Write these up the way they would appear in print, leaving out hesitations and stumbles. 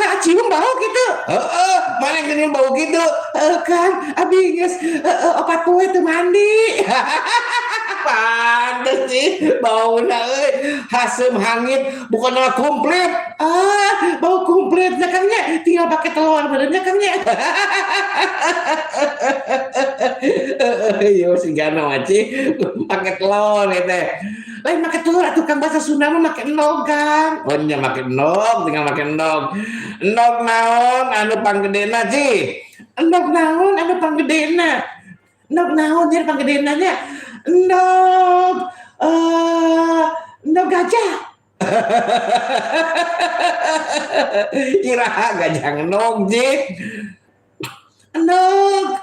Iraha cium bau gitu? Heeh, mana yang geuning bau gitu? Heeh, Kang, abi geus 4 poe teu mandi. Pantes sih bauna euy, haseum hangit bukan komplit. Ah, bau komplit nya, Kang, nya, tinggal pakai telur meureun nya, Kang, nya. Heeh, ieu sigana mah, Ci, pake telur ieu teh. Lain make telur atuh, Kang, bahasa Sunda mah make endog, Kang. Oh nya, make endog, tinggal make endog. Endog naon anu panggedena, Ci? Endog naon anu panggedena? Endog naon nya panggedena nya? Endog endog gajah. Iraha gajah ngendog, Ci? Endog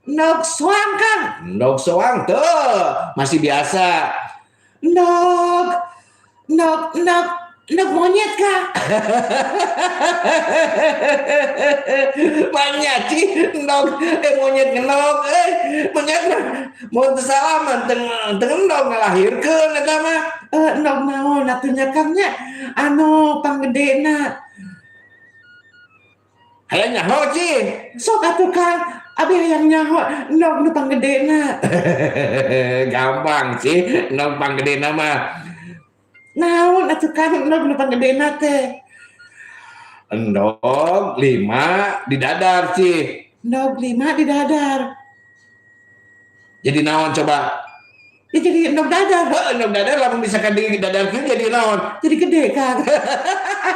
endog soang, Kang. Endog soang tuh, masih biasa. Endog endog endog endog monyet, Kang. Banyak, Ci, endog monyet ngendog, monyet mah mun teu salah mah teu teu ngendog, ngalahirkeun eta mah. Endog naon atuh nya, Kang, nya anu panggedena? Hayang nyaho, Ci? Sok atuh, Kang, abi hayang nyaho endog nu panggedena. Gampang, Ci, endog panggedena mah. Naon atuh, Kang, endog nu panggedena teh? Endog 5 di dadar, Ci. Endog 5 di dadar. Jadi naon coba? Ya jadi endog dadar. Heuh, endog dadar lamun misalkan di dadarkeun jadi naon? Jadi gede, Kang.